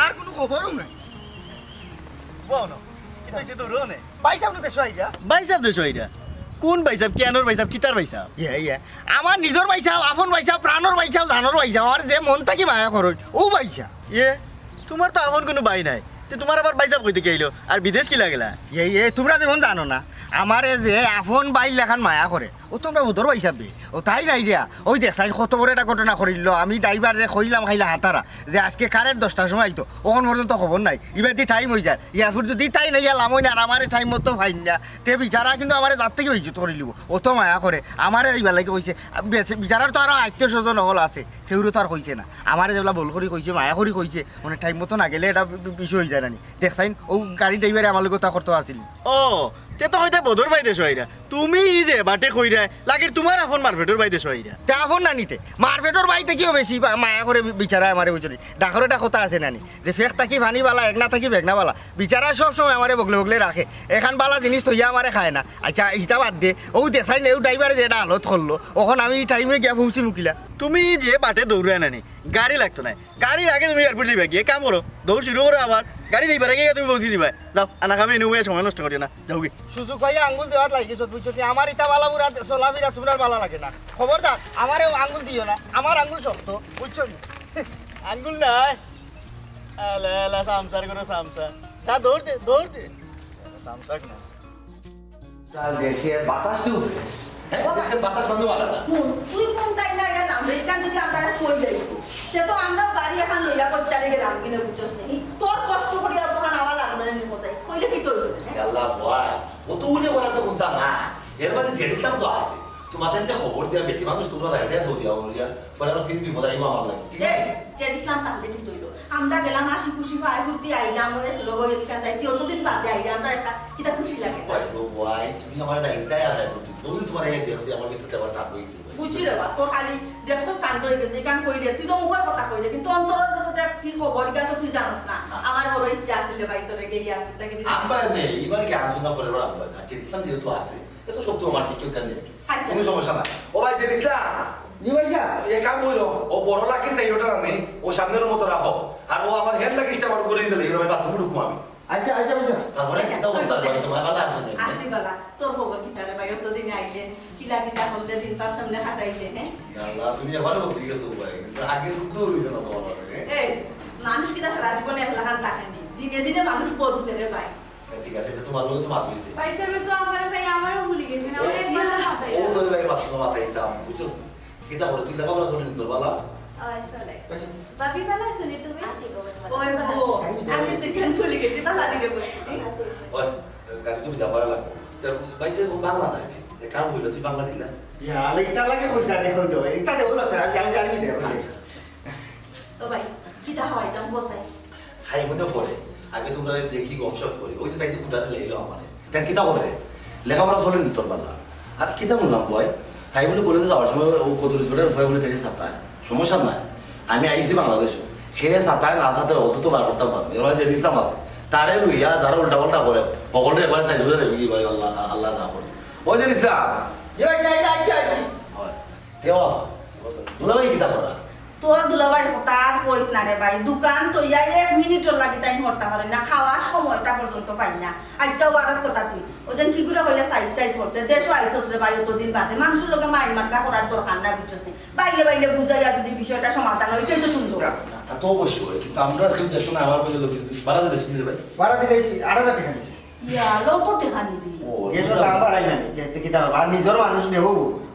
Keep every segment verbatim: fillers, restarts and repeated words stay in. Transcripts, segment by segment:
আর কুনু খবরও নাই। বলো, কিতা অইছে দৌড়ো নে? ভাইসাব নু দেশো আইরা। ভাইসাব দেশো আইরা? কুন ভাইসাব? কেনর ভাইসাব? কিতার ভাইসাব? ইয়ে, ইয়ে। আমার নিজর ভাইসাব, আপন ভাইসাব, প্রাণর ভাইসাব, জানর ভাইসাব, আমার যে মন থাকি মায়া করইন, অউ ভাইসাব। ইয়ে, তুমার তো আপন কুনু ভাই নাই, তে তুমার আবার ভাইসাব কই থাকি আইলো? আর বিদেশ কিলা গেলা? ইয়ে, ইয়ে, তুমরা যেমন জানো না, আমারে যে আপন ভাইর লাখান মায়া করে, অউ তো আমরার বদর ভাইসাব বে। অউ তাইন আইরা, অউ দেখছইন কত বড় একটা ঘটনা করিলো। আমি ড্রাইভাররে কইলাম খাইলা হাতারা যে আইজকে কারেক্ট দশটার সময় আইতো, অখন পর্যন্ত খবর নাই। ইবাদি টাইম অইযার, এয়ারপোর্ট যুদি তাইন আইয়া লামইন আর আমারে টাইম মতো পাইন না, তে বিচারা কিন্তু আমারে জাত থাকি বেইজ্জত করিলিবো। অত মায়া করে, আমারে ইবার লাগি কইছে, বেচে-, বিচারার তো আরো আত্মীয় স্বজন অকল আছে, কেউরে তো আর কইছে না। আমারে যেবলা বল করি কইছে, মায়া করি কইছে, মানে টাইম মতো না গেলে এটা বি-, বি-, বিষয় অইযায় না নি। দেখছইন, অউ গাড়ি ড্রাইভারে আমার লগে কথা করতে আছিল। ও, তে তো কইতায় বদর ভাই দেশো আইরা। তুমি ই যে বাটে কইরায়, লাগির তুমার আপন মারপেটর ভাই দেশো আইরা। তে আপন না নি তে, মারপেটর ভাই থাকি কিও বেশি বা-, মায়া করে বি-, বিচারায় আমারে বুঝছো নি। ডাকর একটা কথা আছে না নি, যে ফেক থাকি পানি বালা, এক না থাকি বেগ না বালা। বিচারায় সব সময় আমারে বগলে বগলে রাখে। এখান বালা জিনিস থইয়া আমারে খায় না। আচ্ছা, ইতা বাদ দে। অউ দেখছইন নে, অউ ড্রাইভারে যে এটা হালত করলো, অখন আমি ই টাইমে গিয়া পৌঁছিমু কিলা। তুমি ই যে বাটে দৌড়ায় না নি, গাড়ি লাগতো নায়। গাড়ির আগে তুমি এয়ারপোর্ট যাইবা গিয়া, এক কাম করো, দৌড় শুরু করো আবার। গাড়ি যাইবার আগে গিয়া তুমি পৌঁছি যাইবা। যাও, আনা কামে এনে সময় নষ্ট করিও না, যাও গি। সুযোগ পাইয়া আঙ্গুল দেওয়াত লাগি গেছো, বুঝছো নি? আমার ইতা বালা বুরা চলাফিরা তুমরার বালা লাগে না। খবরদার, আমারে আঙ্গুল দিও না, আমার আঙ্গুল শক্ত, বুঝছো নি? আঙ্গুল নাই? আলা, আলা, সামসার করো, সামসা। যা, দৌড় দে, দৌড় দে। সামসা না। কাল দেশের বাতাসটাও ফ্রেশ। হ্যাঁ, দেশের বাতাস মানে আলাদা। হুন, তুই কোন টাইমে আইয়া নামরে, ইখান যদি আমরা কই যাই, সে তো আমরাও গাড়ি এখান লইয়া কই চলে গেলাম কিনা বুঝছস নি? তোর কষ্ট করিয়া অতখান আওয়া লাগলো না নি কোথায়? কইলে কিতা অইলো? আল্লাহ ভয়, অত উল্লে করার তো কুন্তা না। এর মাঝে জেড ইসলাম তো আছে। তুমার তাইনতে খবর দিয়া বেটি মানুষ তুমরা যাইতায় দৌড়িয়া উড়িয়া, পরে আরো তিন বিপদ আইবো আমার লাগি। ঠিক আছে? এই, জেড ইসলাম তাইলে কিতা অইলো? আমরা গেলাম হাসি খুশি পায় ফুর্তি আইলাম, ওই লগে ইখান তাই কি অতদিন বাদে আইলে আমরা একটা কিতা খুশি লাগে না? ভাই গো ভাই, তুমি আমার দায়িত্ব আর হয় ফুর্তি। ওই তুমার এই দেখছি আমার ভিতরে আবার টান অইছে। বুঝছি রে বা, তোর খালি দেখছো কাণ্ড অই গেছে, ইখান কইলে, তুই তো মুখর কথা কইলে, কিন্তু অন্তরর যে কি খবর, ইখান তো তুই জানোস না। না। আমার বড় ইচ্ছা আছিল রে ভাই, তোরে গিয়া আনতে গেলি। আনবা নে, এবার কি আনছো না পরে আবার আনবা। আর জেড ইসলাম যেহেতু আছে, এত শক্ত আমার দিকে কেন? আচ্ছা। কোনো সমস্যা না। ও ভাই, জেড ইসলাম। জি ভাই সাহেব। এ কাম অইলো, ও বড় লাকি চাই ওটা আমি, ও সামনের মতো রাখো। আর ও আমার হেড লাগিসটা আমার উপরে দিলে, এর ভাই বাথরুমে ঢুকবো আমি। আচ্ছা, আচ্ছা, ভাই সাহেব। তারপরে কিতা অবস্থা ভাই, তুমার বালা আছো নি? আছি বালা। তোর খবর কিতা রে ভাই? অতদিন আইলে, কিলা কিতা করলে, দিন পার সামনে কাটাইলে, হ্যাঁ? ইয়া আল্লাহ, তুমি আবার বদলি গেছো ভাই। কিন্তু আগে রুদ্র অইছে না তুমার বাবা, হ্যাঁ? এই, মানুষ কিতা সারা জীবন একলাখান থাকে নি? দিনে দিনে মানুষ বদলে রে ভাই। ঠিক আছে, আচ্ছা, তুমার লগে তো মাত অইছে। ভাই সাহেব তো আমার ভাই আমারও ভুলি গেছেন, আমার এ, একবার না মাথায়। ও তোর ভাই মাত তো মাথায় দিতাম, বুঝছো? কিতা করে তুই লেখাপড়া চলে নি তোর বালা? আয় চলে। আচ্ছা। ভাবি ভালা আছো নি তুমি? আছি গো, ভালো। ওই গো, আমি তো কেন ভুলি গেছি, বালা দিলে বলি। আছি। ওই, গাড়ি তো বিদা করা লাগবো। তোর ভাই তো বাংলা নাই, এ কাম অইলো, তুই বাংলা দিলা? ইয়া, আলে ইতা লাগে কইতা নে, কইতো, ইতা দেখো না, আমি, আমি জানি না, আচ্ছা। ও ভাই, কিতা খাওয়াইতাম বসাই? খাই মনে পড়ে, আগে তুমরারে দেখি গপসপ করি, ওই যে তাই যে কুটা দিলে এলো আমারে। তার কিতা করে? লেখাপড়া চলে নি তোর বালা? আর কিতা বললাম ভাই? তাই বলে কলেজে যাওয়ার সময় ও কত রিসপেক্ট ভাই বলে তাকে সাতায়। সমস্যা নাই, আমি আইছি বাংলাদেশো। সে সাতায় না সাতায় অত তো বার করতাম পারবো। এবার যে ইসলাম আছে, তারে লইয়া যারা উল্টা পাল্টা করে, সকলটা একবার সাইজ করে দেখবি কি ভাই আল্লাহ, আল্লাহ না করে। ওই যে ইসলাম। জি ভাই, সাইজ আচ্ছা, আচ্ছা। হয়। তে বাবা, দুলাভাই কিতা করা? তোর দুলাভাই কথা আর কইস না রে ভাই, দোকান থইয়া এক মিনিটর লাগি তাইন হরতা পারে না, খাওয়ার সময়টা পর্যন্ত পাই না। আচ্ছা, ও আরক কথা তুই, ও যেন কি করে হইলে সাইজ টাইজ করতে, দেশো আইসস রে ভাই, অতদিন বাদে, মানুষর লগে মাইর মার্কা করার দরকার নাই, বুঝছস নি? বাইলে বাইলে বুঝাইয়া যদি বিষয়টা সমাধান হয়, এটাই তো সুন্দর। না, তা তো অবশ্যই, কিন্তু আমরা কেউ দেশো না, আমার বুঝে লোক কিন্তু বাড়া দিলে শুনি রে ভাই। বাড়া দিলে আট হাজার টাকা নিছে। ইয়া, লও তো দেখা নিলি। ও, গ্যাসর দাম বাড়াই না, এতে কিতা অইবো? আর নিজর মানুষ নেব,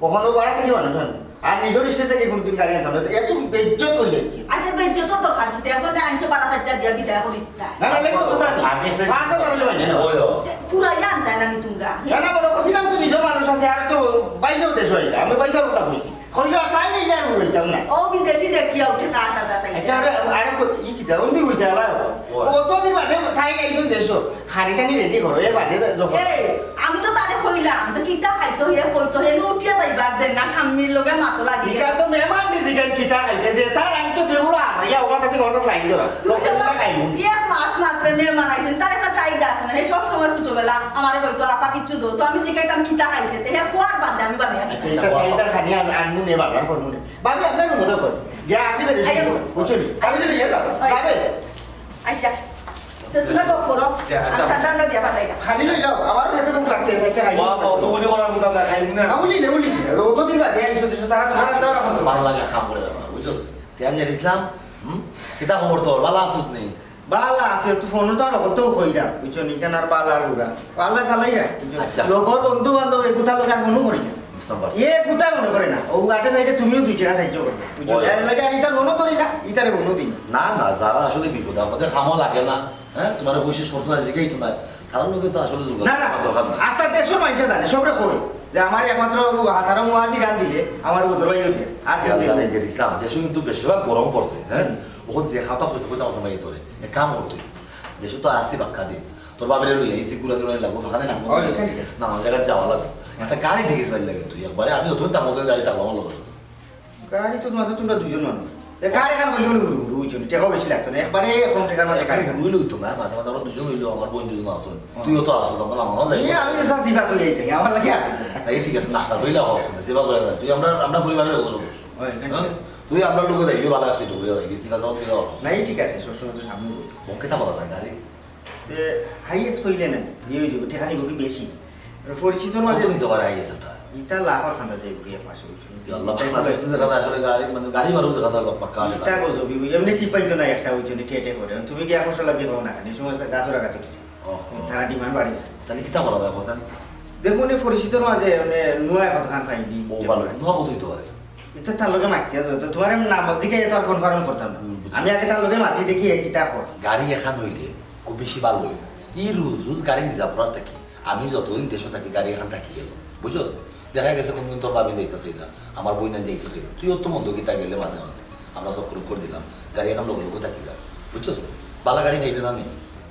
অখানও বাড়া থাকি মানুষ আনবো। আর নিজর স্টেট থাকি কুনুদিন গাড়ি আনতাম না, তো এত বেইজ্জত অই যাইছে। আচ্ছা, বেইজ্জতর দরকার কিতা? একজনরে আনছো বাড়া চাইরটা দিয়া বিদায় করি দিতা। না, না, লেখো তো তাই। আমি একটা পাঁচ হাজার অইলে মানে না। ওই, ওই। পুরাইয়া আনতায় না নি তুমরা? না, না, বড় কইছিলাম তো নিজর মানুষ আছে, আর তো বাইশও দেশ অইলা, আমি বাইশর কথা কইছি। কইলো, তাই নেই আর বলতাম না। ও বিদেশি দেখিয়া উঠে কাটা দাস আইছে। আচ্ছা, আরে, আরে, কো-, ই কিতা, উনি কইতে আলা? ওই। অতদিন বাদে তাই নেই একজন দেশো। খানি টানি রেডি করো, এর বাদে যখন এই, আমি তো তারে কইলাম যে কিতা খাইতো হে, কইতো হে, উঠিয়া যাইবার দেন না, স্বামীর লগে মাতো লাগি। ইটা তো মেহমান নিজে কেন কিতা খাইতে, যে তার আইন তো টেবুল আছে, ইয়া, ওখান থেকে ওখান লাইন ধরা। তুমি তো তখন ওটা খাইবো। এক মাত মাত্র মেহমান আইছেন, তার একটা চাহিদা আছে না, হে সব সময় ছোটবেলা আমারে কইতো, "আপা কিচ্ছু দো", তো আমি জিকাইতাম, "কিতা খাইতে?" তে হে খোয়ার বাদে আমি বানিয়ে আচ্ছা, এটা চাহিদার খানি আন-, আনবো নে, বাজার করবো নে। ভাবি, আপনার মজা করে। গিয়া আপনি বেরিয়ে আইয়া শুরু করুন। বুঝছেন? আমি যদি ইয়ে যাবো, আইয়া। যাবে। আচ্ছা, তো তোমরা গপ করো। আচ্ছা, আচ্ছা। আমি ঠান্ডা ঠান্ডা দিয়া পাঠাই না। খালি লই যাও, আমারও পেটে ভুক লাগছে, চাইরটা খাই। বাবা, অত গুলি করার মতো আমরা খাই না। না, উলি না, উলি না। অতদিন বাদে আইছো, দেশো তারা তোমার আড্ডা ওরা করতে পারে। ভালা লাগে কাম করে বেটা, বুঝছস? তে আলিয়ার ইসলাম, হুম? কিতা খবর তোর? ভালা আছস নি? ভালা আছি, একটু ফোনো তো আর অত কইরা, বুঝছো নি? কেন আর ভালা আর বুড়া? ভালা চালাই না, বুঝছো? আচ্ছা। লগর বন্ধু বান্ধব এগুতার লগে আর ফোনো করি না। বুঝতাম পারছি। এ গুতা মনে করে না। ও আটে সাইডে তুমিও দুই টাকা সাহায্য করবে, বুঝছো? ওই। এর লাগে আর ইতার মনো ধরি না, ইতারে মনো দিন। না, না, যারা আসলে বিপদ আপদে কামো লাগে না, হ্যাঁ, তোমার পয়সা শর্ত না জিগাই তো নাই, তার লগে তো আসলে যোগাযোগ না, না, করার দরকার নাই। আস্তা দেশর মানুষে জানে, সবরে কই যে আমার একমাত্র হাতারো মুয়াজি গান দিলে আমার উদর ভাই হইতে, আর কেউ দিলে আমি না। যে ইসলাম, দেশো কিন্তু বেশিরভাগ গরম পড়ছে, হ্যাঁ? হুম। ওখানে যে খাতা হইতে হইতে আমার সময় ধরে, এক কাম করতে, দেশো তো আসি বাক্কা দিন, তোর বাবারে লইয়া এই যে ঘুরা ঘুরা লাগবো, ফাঁকা দেন ওই, এখানে গেছে। না, আমার জায়গায় যাওয়া লাগবে। একটা গাড়ি দেখিস ভাই লাগে তুই একবারে, আমি অত দাম মতো গাড়ি থাকবো আমার লগে। গাড়ি তো তোমাদের, তোমরা দুইজন মানুষ। এ, গাড়ি এখান করলে মনে করবো, বুঝছো নি? টেকাও বেশি লাগতো না, একবারে কম টেকার মাঝে গাড়ি। একবারে ঘুরলে হইতো না, মাঝে মাঝে আমরা দুজন হইলো, আমার বোন দুজন আছেন, হ্যাঁ। তুইও তো আসো, আমরা আমার লাগে। এই আমি তো চাচি বাপ লইয়া আইতাম, আমার লাগে আর। এই ঠিক আছে, না, না, হইলে হস না, সেবা করে না। তুই আমরা, আমরা পরিবারের সদস্য। ওই, এখানে হ্যাঁ? আছে। তুই আমরা লোকে যাইবি, ভালো আছিস তো, বুঝে যাইবি, ঠিক আছে, ওকে দাও। না, এই ঠিক আছে, সবসময় তো সামনে বলবো। ওকে তা বলা যায়, গাড়ি। তে হাইয়েস্ট কইলে না, ইয়ে হয়ে যাবে, টেকা নিব কি বেশি? পরিচিত না কত যে নিতে পারে হাইয়েস্ট এটা? ইটা লাখর খান্দা যাইব কি এক মাসে, বুঝছো? ইয়া আল্লাহ, পাঁচ মাস একটু দেখা যায় আসলে গাড়ি, মানে গাড়ি ভাড়াও দেখা যায় পাক্কা। ইটা গজবি, বুঝছো? এমনি টিপাইতো না একটা, বুঝছো নি, ঠেটে করে। তুমি কি এক মাস লাগবে পাও না, খালি সময় গাছও রাখা তো। ও, ও। তারা ডিমান্ড বাড়িছে। তাহলে কিতা করা যায়, বলছেন? দেখো, মানে পরিচিত না যে, মানে নুয়া কত খান পাইনি। ও, ভালো, নুয়া কত হইতে পারে? ইটা তার লগে মাতিয়া যাবে। তো তোমার এমন নাম বলছি কি, এ তো আর কনফার্ম করতাম না। হুম, বুঝছি। আমি আগে তার লগে মাতি দেখি, এ কিতা কর। গাড়ি এখান হইলে খুব বেশি ভালো হইব। ই রোজ রোজ গাড়ি রিজার্ভ করার থাকি আমি যতদিন দেশো থাকি গাড়ি এখান থাকি গেল, বুঝছো? দেখা গেছে কোনদিন তোর ভাবি যাইতে চাইলা, আমার বইন যাইতে চাইল, তুই অত মন্দ কিতা গেলে মাঝে মাঝে আমরা সব করে করে দিলাম, গাড়ি এখান লগে লগে থাকি যা, বুঝছো? বালা গাড়ি পাইবে না নি?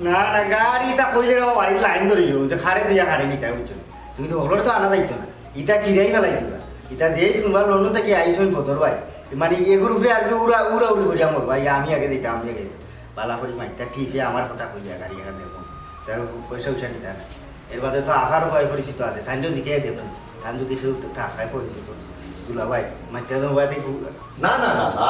না, না, গাড়ি তা কইলে রে বাবা, বাড়ির লাইন ধরিল, যে খারে তুই খারে নিতে, বুঝছো? তুই তো হলোর তো আনা যাইতো না। ইতা কিরাই ফেলাই দিবা। ইতা যেই শুনবার লন্ডন থাকি আইসইন বদর ভাই। মানে এগুর উপরে আর কি উড়া, উড়া উড়ি করিয়া মরবা। ইয়া আমি আগে দিতাম, আমি আগে দিতাম। বালা করি মাইতা টিপে আমার কথা কইয়া গাড়ি এখান দেখো। তার পয়সা উসা নিতা না। এর বাদে তো আফার উপায় পরিচিত আছে। তাইন তো জিকে দেখো। তাইন যদি কেউ তো থাকায় পরিচিত। দুলা ভাই, মাইতা তো ভাই দেখো। না, না, না, না।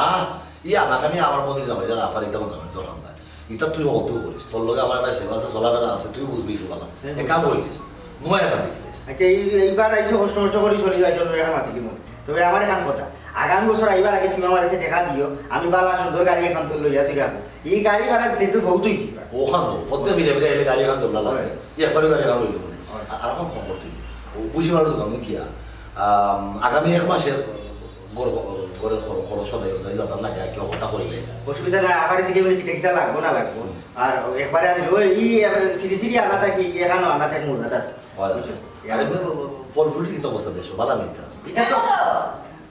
ই আনাকামি আমার মনে জামাইরা না পারে, এটা কোনো দরকার নাই। ইতা তুই হল তুই করিস। তোর লগে আমার একটা সেবা আছে, চলাফেরা আছে, তুই বুঝবি তো বালা। হ্যাঁ, এক কাম বুঝবো। করিস, নুয়া এখান থেকে দিস। আচ্ছা, এই, এইবার আইসো কষ্ট কষ্ট করি চলি যাওয়ার জন্য এখান মাতি দিব। তবে আমার এখান কথা, আগামী বছর আইবার আগে তুমি আমার কাছে দেখা দিও, আমি বালা সুন্দর গাড়ি এখান তো লইয়া চলে যাবো। এই গাড়ি ভাড়া দিতে তো বহুত হইছে। ওখান তো, প্রত্যেক মিলে মিলে এলে গাড়ি এখান তো লাগে। হয়। একবারই গাড়ি এখান লইলে মনে হয়। হয়। আর, আর এখন খবর তুই, ও বুঝি মারো দোকানে গিয়া, আম, আগামী এক মাসের ঘর, ঘরের খরচ, খরচ সদাই ওদাই যাতায়াত লাগে, আর কি অবস্থা করিলে। অসুবিধা নাই, আমার দিকে বলে কিতা কিতা লাগবো না লাগবো। হুম। আর একবারে আমি ওই, ই, এবার সিরি সিরি আনা থাকি, এখানো আনা থাকি মুরগাত আছে। হয়। বুঝছো? আর এমনি ফল ফ্রুটের কিতা অবস্থা দেশো? বালা নেই তা? এটা তো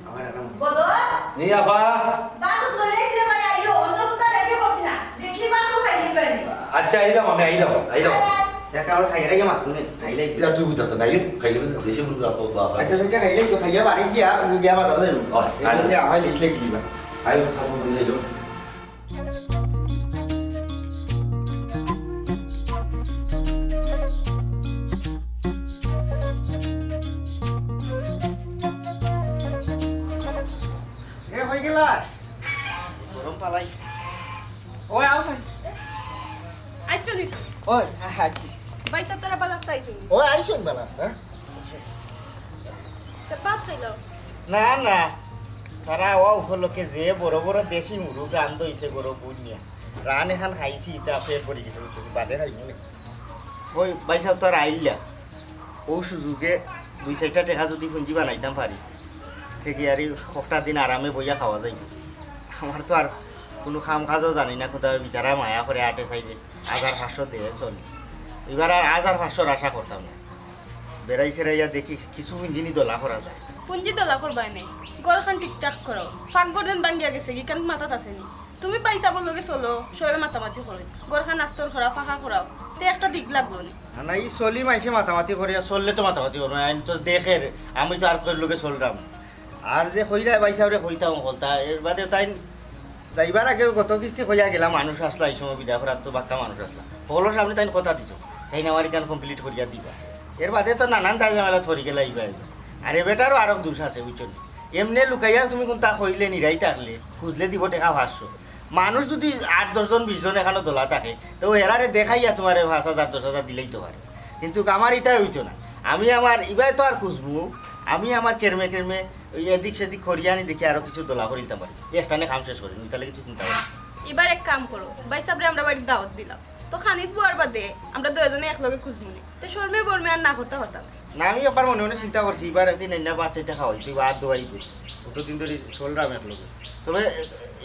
আমার এখন বদর? নেই আপা। বাদু বলে ছিল ভাই, আইও, অন্য কোথাও রেডি করছি না। লিটলি বাদু খাই লিবেন। আচ্ছা, আইলাম আমি, আইলাম, আইলাম। আয়, আয়। একটা আমরা খাই খাই মাত নে, খাইলাই। এটা তুই বুঝতে তো নাই, খাইলে না, দেশে মুরগি রাখো বা আচ্ছা, সেটা খাইলাই তো, খাইয়া বাড়ি গিয়া, আমি গিয়া বাজারে যাইব। আয়, এই আয়। বলছে, আমার লিস্ট লেখি দিবা। আয়, খাবো, নিয়ে যাও। এ, হয়ে গেলা? গরম পালাই। ওই, আও সাই। আইছো নি তো? ওই, আ-, আইছি। ভাই সাহেব, তোরা বালা আইছো নি? ওই, আইছো নি বালা, হ্যাঁ? তো ভাত খাইলো? না, না। তারা ওয়া উপলক্ষে যে বড় বড় দেশি মুরগ রান্ধ হইছে গরু বুঝ নিয়া। রান এখান খাইছি, ইতা পেট ভরি গেছে, বুঝছো? বাদে খাইমু নি। ওই ভাই সাহেব তো আর আইলা। ও সুযোগে দুই চাইরটা টেকা যদি পুঞ্জি বানাইতাম পারি, থেকে আর এই কটা দিন আরামে বইয়া খাওয়া যাইব। আমার তো আর কোনো কাম কাজও জানি না, কোথাও বিচারা মায়া করে আটে সাইডে হাজার পাঁচশো দিয়ে চলি। এবার আর হাজার পাঁচশোর আশা করতাম না। বেড়াই সেরাইয়া দেখি কিছু পুঞ্জিনি দলা করা যায়। পুঞ্জি দলা করবায় নে, ঘরখান ঠিকঠাক করো। ফাঁক গর্দন ভাঙ্গিয়া গেছে, কি কান মাথাত আছে নি? তুমি ভাইসাবর লগে চলো, সবে মাতামাতি করো। ঘরখান আস্তর করাও, ফাঁকা করাও। তে একটা দিক লাগবো নি। না, না, ই চলি মাইনষে মাতামাতি করে, চললে তো মাতামাতি করবো না। আইন তো দেখের, আমি তো আর কেউর লগে চলরাম। আর যে কইরা ভাইসাবরে কইতাম হকলতা, এর বাদে তাইন যাইবার আগে গত কিস্তি কইয়া গেলাম, মানুষ আসলা, এই সময় বিদায় করার তো বাক্কা মানুষ আসলা। হকলর সামনে তাইন কথা দিছো, তাইন আমার ইখান complete করিয়া দিবা। এর বাদে তো নানান ঝামেলাত পড়ি গেলা ইবা। আর এ বেটারও আরো দোষ আছে, বুঝছো নি? এমনে লুকাইয়া তুমি কোনটা কইলে নিরাই থাকলে, খুঁজলে দিব টেকা পাঁচশো। মানুষ যদি আট দশ জন বিশ জন এখানো দলা থাকে, তো এরারে দেখাইয়া তুমারে পাঁচ হাজার দশ হাজার দিলেই তো পারে। কিন্তু আমার ইতায় অইতো না। আমি আমার ইবায় তো আর খুঁজমু, আমি আমার কেরমে কেরমে ওই এদিক সেদিক করিয়া আনি দেখি আরো কিছু দলা করিলতাম পারি। একটানে কাম শেষ করি, ইতার লাগি তুই চিন্তা করিস না। ইবার এক কাম করো, ভাইসাবরে আমরা বাড়িত দাওয়াত দিলাম, তো খানিত বওয়ার বাদে আমরা দুইজনে একলগে খুঁজমু নি। তে শরমে বরমে আর না করতা পারতাম না। না, আমি একবার মনে মনে চিন্তা করছি, ইবার একদিন আইনা বাচ্চাটা খাওয়াই, তুই বাদ দোয়াই দে। অতদিন ধরি চলরাম এক লগে। তবে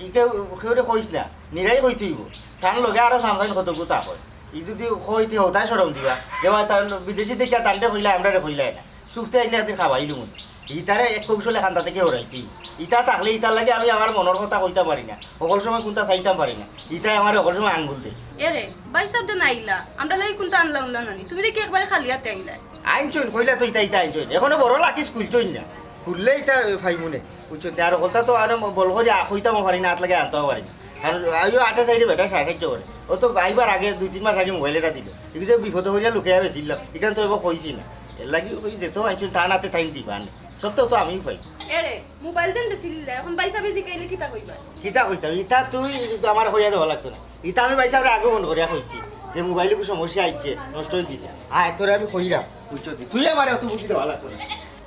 ইকে কেউরে কইস না, নিরাই কইতে অইবো। তার লগে আরো সামসাইন কত গুতা হয়। ই যদি কইতে হতায় শরম দিবা, যে ভাই তার বিদেশি দেখিয়া তানরে কইলা, আমরারে কইলায় না। সুফতে আইনা একদিন খাওয়াইলু মনে। ইতারে এক কৌশলে খান্দা থাকি হরাইতে অইবো। ইতা থাকলে ইতার লাগি আমি আমার মনর কথা কইতাম পারি না, হকল সময় কুনতা চাইতাম পারি না। ইতায় আমারে হকল সময় আঙ্গুল দে। এরে, ভাইসাব যে নাইলা, আমরা লাগি কুনতা আনলা উনলা নানি? তুমি দেখি একবারে খালি আতে আইলায়। আনছইন, কইলা তো ইতা, ইতা আনছইন। এখনো বড় লাকিস খুলছইন না। খুললে ইতা ফাইমুনে। বুঝছো? তে আর হকলতা তো আর বল করি আ-, কইতামও পারি না, আত লাগি আনতাও পারি না। আর আইও আটে সাইডে বেটা সাহায্য করে। ও তো আইবার আগে দুই তিন মাস আগে মোবাইল এটা দিল। এগুলো বিপদে পড়িয়া লুকাইয়া বেচিলাম। ইখান তো এবার কইছি না। এর লাগি ওই যেত আনছইন, তান আতে তাইন দিবা আনে। সবটাও তো আমিও পাই। এরে, মোবাইল দেন বেচিলিলা, এখন ভাইসাবে জিকাইলে কিতা কইবা? কিতা কইতাম? ইতা তুই তো আমার কইয়া দেওয়া লাগতো না। ইতা আমি ভাইসাবরে আগে ফোন করিয়া কইছি যে মোবাইলে কি সমস্যা আইছে, নষ্ট হয়ে গেছে। আয়, তোরে আমি কইরাম, বুঝছো নি? তুই আমারে অত বুদ্ধি দেওয়া লাগতো না।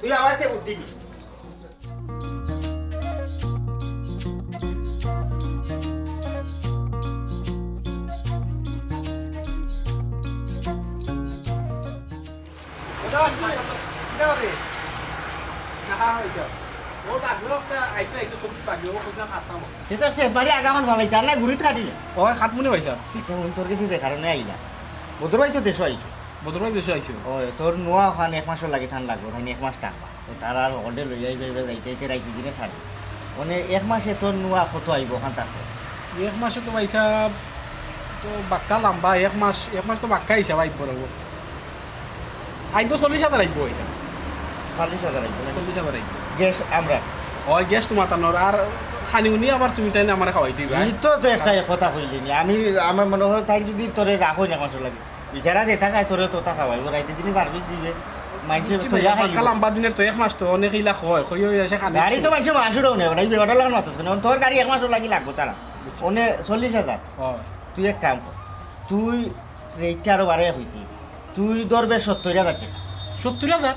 তুই আমার সাথে বুদ্ধি নি। এটা শেষ বাড়ি আগাখন ফালাইতে আর না ঘুরিত কাটিলে। ওই খাটমুনি ভাইসাব। তোর গেছে যে কারণে আইলা। বদর ভাই তো দেশো আইছে। বদর ভাই দেশো আইছে। ওই তোর নোয়া ওখানে এক মাসর লাগি থান লাগবো, তাই এক মাস থাকবা। তো তার আর হকলরে লইয়া আইবে, আইবে যাইতে যাইতে রাইতে দিনে ছাড়ে। মানে এক মাসে তোর নোয়া কত আইবো ওখান থাকবো? এক মাসে তো ভাইসাব তো বাক্কা লম্বা, এক মাস, এক মাস তো বাক্কা হিসাব আইবো রবো। আইবো চল্লিশ হাজার আইবো ভাইসাব। চল্লিশ হাজার আইবো না? চল্লিশ হাজার আইবো। গ্যাস আমরা? ওই গ্যাস তোমার তানোর, আর খানি উনি আবার তুমি তাই না আমারে খাওয়াই দিবা। এই তো, তো একটা কথা কইলি নি। আমি, আমার মনে হয় তাই যদি তোরে রাখো না এক মাসর লাগি। বেচারা যেতা খায়, তোরে তো তা খাওয়াইবো, রাইতে দিনে সার্ভিস দিবে। মানষে বুঝছি তো ভাই, ইয়া খাইবো। বাক্কা লম্বা দিনের তো এক মাস তো, অনেক ইলা হয়, কই ওই আছে খানি। গাড়ি তো মানষে মাসুরও নেই, ওটা এই বেটার লাগান মাতস কেনে? তোর গাড়ি এক মাসর লাগি লাগবো তারা। বুঝছি। অনে চল্লিশ হাজার। হয়। তুই এক কাম কর, তুই রেটটা আরো বাড়াইয়া কইতি, তুই ধরবে সত্তর হাজার টেকা। সত্তর হাজার?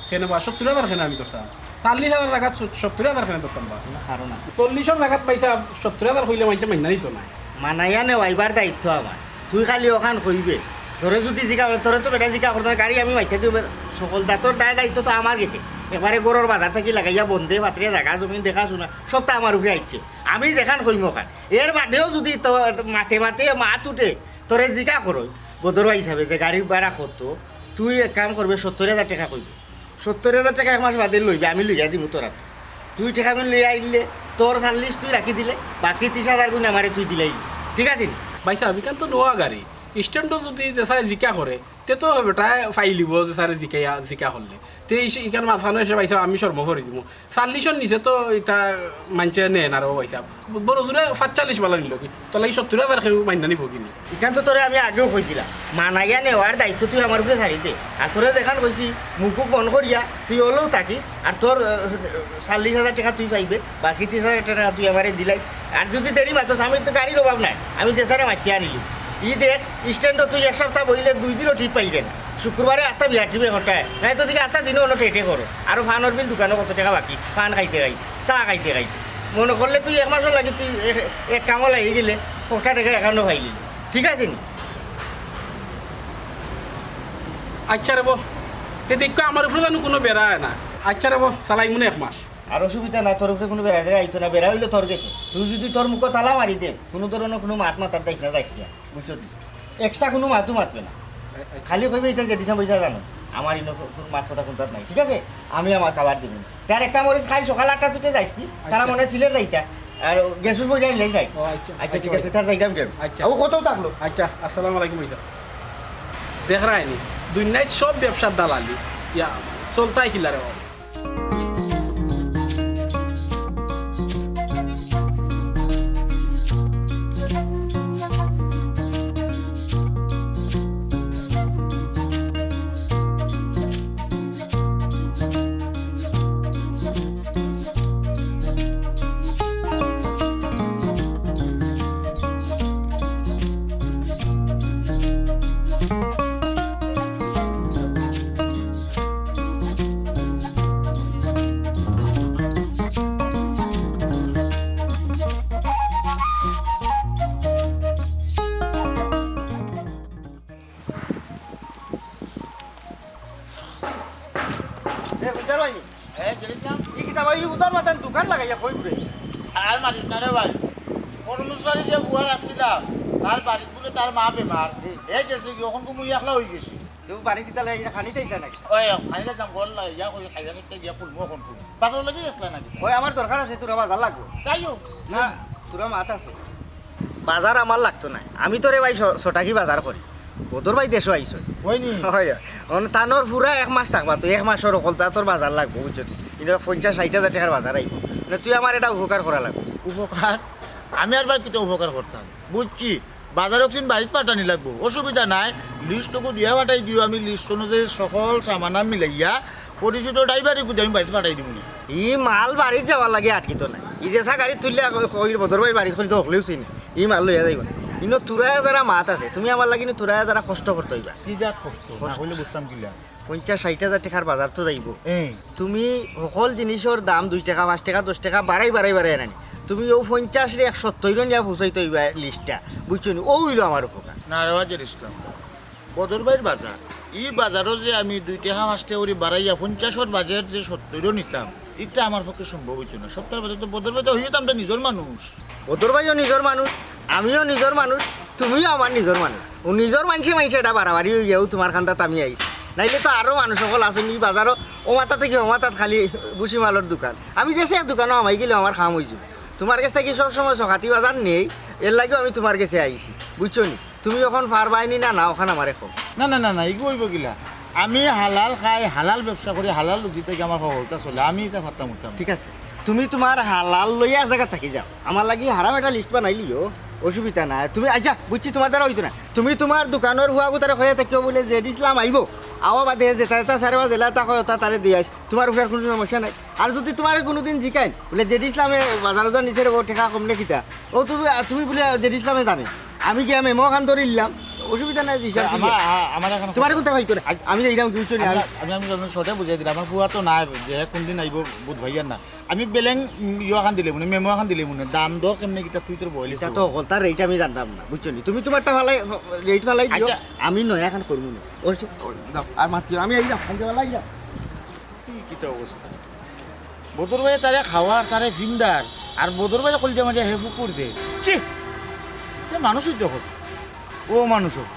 কেনে বা? সত্তর হাজার কেনে আমি ধরতাম? চল্লিশ হাজার জাগাত স-, সত্তর হাজার কেনে ধরতাম বা? কোনো কারণ আছে। চল্লিশর জাগাত পয়সা সত্তর হাজার কইলে মানষে মাইনা নিতো না। মানাইয়া নেওয়াইবার দায়িত্ব আমার। তুই খালি ওখান কইবে। তোরে যদি জিকা করে, তোরে তো বেটা জিকা করতে হয়, গাড়ি আমি মাইতে দিব। সকল দাঁতর দায় দায়িত্ব তো আমার গেছে। একবারে গরুর বাজার থাকি লাগাইয়া বন্দে, পাত্রে জাগা জমিন দেখাশোনা, সবটা আমার উপরে আইছে। আমি যেখান কইমু ওখান। এর বাদেও যদি তো মাতে মাতে মাত উঠে, তোরে জিকা করই, বদরুয়া হিসাবে যে গাড়ির ভাড়া কত, তুই এক কাম করবে, সত্তর হাজার টেকা কইবে। সত্তর হাজার টেকা এক মাস বাদে লইবে, আমি লইয়া দিমু তোরা। তুই টেকা গুণ লইয়া আইলে, তোর চল্লিশ তুই রাখি দিলে, বাকি ত্রিশ হাজার গুণ আমারে তুই দিলাই। ঠিক আছে নি? ভাইসাব, ইখান তো নোয়া গাড়ি। স্ট্যান্ডও যদি যেসায় জিকা করে, তে তো বেটায় ফাইলিব যেসারে জিকা, জিকা করলে। তে ইস-, ইখান মাথানো এসে ভাইসাব আমি শর্ম করি দিমু। চল্লিশর নিচে তো ইতা মানষে নেয় না রে ভাইসাব। বড় জোরে পাঁচচল্লিশ বালা নিল কি? তোর লাগি সত্তর হাজার কেউ মাইনা নিব কি নি? ইখান তো তোরে আমি আগেও কই দিলাম, মানাইয়া নেওয়ার দায়িত্ব তুই আমার উপরে ছাড়ি দে। আর তোরে যেখান কইছি, মুখ বুক বন্ধ করিয়া তুই ওলেও থাকিস, আর তোর, আহ, চল্লিশ হাজার টেকা তুই পাইবে, বাকি ত্রিশ হাজার টেকা তুই আমারে দিলাইস। আর যদি দেরি মাতস, আমি তো গাড়ির অভাব নাই, আমি যে সারে মাতিয়া আনিলি। ই দেখ, স্ট্যান্ডও তুই এক সপ্তাহ বইলে দুই দিনও ঠিক পাইবে না। শুক্রবারে আস্তা বিয়ার টিপে ঘটায়, নাই তো দিকে আস্তা দিনও অন্য টেটে করো। আরো ফানর বিল দোকানো কত টেকা বাকি, ফান খাইতে খাই, চা খাইতে খাই। মনে করলে তুই এক মাসর লাগি তুই এক, এক কামো লাগি গেলে কটা টেকা অ্যাকাউন্টে পাইলি। ঠিক আছে নি? আচ্ছা রে বো, তে দেখো আমার উপরে জানো কোনো বেড়া হয় না। আচ্ছা রে বো, চালাই মনে এক মাস। আর অসুবিধা নাই, তোর উপরে কোনো বেড়া দেড়া আইতো না, বেড়া হইলো তোর গেছে। তুই যদি তোর মুখো তালা মারি দে, কোনো ধরনের কোনো মাত মাতার দেখ না, যাইস না, বুঝছো তুই? এক্সট্রা কোনো মাতও মাতবে না। খালি কইবে, "এটা যে ডিসেম্বর পয়সা জানো, আমার ইনো কোনো মাত কথা কোনটার নাই, ঠিক আছে? আমি আমার খাবার দিবেন।" তার একটা মরিচ খাই সকাল আটটা তুই যাইস কি? তারা আচ্ছা। মনে হয় সিলেট যাইতা, আর গ্যাস উঠবো যাই, যাই, যাই। ও আচ্ছা, আচ্ছা, আচ্ছা ঠিক ভাই। আছে, তার যাইতাম কেন? আচ্ছা। ও কত থাকলো? আচ্ছা, আসসালামু আলাইকুম ভাইসাব। দেখ রায়নি, দুনিয়াত সব ব্যবসার দালালি, ইয়া, চলতাই কিলারে বাবা। ওই ঘুরে। আর মারিস না রে ভাই, কর্মচারী যে বুয়া রাখছিলাম, তার বাড়িত বুলে তার মা বেমার। হুম। এ গেছে কি, অখন তো মুই একলা অই গেছি। কেউ বাড়ি দিতে লাগে, খানি চাইছে নাকি? ওই, খাইলে যাম, গল লাগে, ইয়া করি খাইলে নিতে গিয়া ফুলমু অখন ফুল। বাজার লাগি গেছিলা নাকি? ওই, আমার দরকার আছে, তোরা বাজার লাগবো। যাই হোক। না, তোরা মাত আছে। বাজার আমার লাগতো না, আমি তো রে ভাই ছ-, ছটাকি বাজার করি। বদর ভাই দেশো আইছইন। অয় নি? অয়, অয়। অন তানর পুরা এক মাস থাকবা, তুই এক মাসর হকলতা তোর বাজার লাগবো, বুঝছস নি? ইনো পঞ্চাশ ষাইট হাজার টেকার বাজার আইবো। না, তুই আমার এটা উপকার করা লাগবো। উপকার? আমি আর ভাই কিতা উপকার করতাম? বুঝছি, বাজার অকদিন বাড়িত পাঠানি লাগবো, অসুবিধা নাই। লিস্ট টুকু দিয়া পাঠাই দিও, আমি লিস্ট অনুযায়ী সকল সামান মিলাইয়া পরিচিত ড্রাইভার ইগুদি আমি বাড়িত পাঠাই দিমু নি। ই মাল বাড়িত যাওয়ার লাগি আটকিতো নায়। ই যেছা গাড়িত তুললে আগ-, ওই বদর ভাইর বাড়িত খুলতে হকলেও চিনে। ই মাল লইয়া যাইবা। ইনো তুরায়া যারা মাত আছে, তুমি আমার লাগি ইনো তুরায়া যারা কষ্ট করতে অইবা। কি জাত কষ্ট? না কষ্ট। কইলে বুঝতাম কিলা? পঞ্চাশ ষাইট হাজার টেকার বাজার তো যাইবো। এই। তুমি হকল জিনিসর দাম দুই টেকা, পাঁচ টেকা, দশ টেকা বাড়াই, বাড়াই, বাড়াই আনানি। তুমি অউ পঞ্চাশরে এক সত্তইরো নিয়া পৌঁছাইতে অইবা লিস্টটা। বুঝছো নি? অউ অইলো আমার উপকার। না রে ওয়াজের ইসলাম। বদর ভাইর বাজার। ই বাজারো যে আমি দুই টেকা পাঁচ টেকা করি বাড়াইয়া পঞ্চাশর বাজার যে সত্তইরো নিতাম, ইটা আমার পক্ষে সম্ভব অইতো না। সপ্তাহর বাজার তো বদর ভাই তো অইয়া তো আমরা নিজর মানুষ। বদর ভাইও নিজর মানুষ, আমিও নিজর মানুষ, তুমিও আমার নিজর মানুষ। অউ নিজর মানষে মানষে এটা বাড়াবাড়ি অইয়া অউ তুমার কান্দাত আমি আইছি। নাইলে তো আরো মানুষ হকল আছইন ই বাজারো, অউ মাথা থাকি অউ মাথাত খালি ভুসি মালর দোকান। আমি যেছে এক দোকানো হামাই গেলেও আমার কাম অইযিবো। তুমার গেছ থাকি সব সময় সকাতি বাজার নেই, এরলাগিও আমি তুমার গেছে আইছি, বুঝছো নি? তুমি অখন পারবায় নি না, না, অখন আমারে কও। না, না, না, না, ইগু অইবো কিলা? আমি হালাল খাই, হালাল ব্যবসা করি, হালাল রুজি থাকি আমার হকলতা চলে, আমি ইতা পারতাম উঠতাম। ঠিক আছে, তুমি তুমার হালাল লইয়া এক জাগাত থাকি যাও, আমার লাগি হারাম একটা লিস্ট বানাইলিও, অসুবিধা নাই। তুমি, আচ্ছা, বুঝছি, তুমার দ্বারা অইতো না। তুমি তুমার দোকানর হুয়া গুতারে কইয়া থাকিও বুলে জেড ইসলাম আইবো, আওয়া বাদে যেতা যেতা সারে বা যেলা তা কয়, অতা তারে দিয়া আইস, তুমার উপরে আর কুনু সমস্যা নাই। আর যুদি তুমারে কুনুদিন জিকাইন বুলে জেড ইসলামে বাজার উজার নিছে রে, অউ টেকা কম নে কিতা, অউ তুমি, তুমি বুলে জেড ইসলামে জানে, আমি গিয়া মেমো খান ধরিলিলাম, অসুবিধা নাই, হিসাব আমার, করিয়া। আ-, আমার অখন তুমারে কুনতা পাইতো না, আ-, আমি যাইরাম, বুঝছো নি? আমি, আমি, আমি, আমি শর্টে বুঝাই দিলাম, আমার ফুয়া তো নাই, যে কুনদিন আইবো বুধ ভাইয়ার না, আমি বেলেং, উম, ইয়া খান দিলে মনে, মেমো খান দিলে মনে, দাম দর কেমনে কিতা তুই তোর বইলে ইটা তো হকলতার রেট আমি জানতাম না, বুঝছো নি? তুমি তুমারটা ফালাই, রেট ফালাই দিও, আচ্ছা। আমি নয়া খান করমু না। অসু-, অ, দাও, আর মাতিও, আমি আইরাম, আমি আইরাম। ই কিতা অবস্থা? বদর ভাইয়ে তারে খাওয়ার, তারে ফিন্দার, আর বদর ভাইরে কলিজা মাজে হে ফুকুর দে। ছি! তে মানুষ অইতে অয়। অউ মানুষ অয়।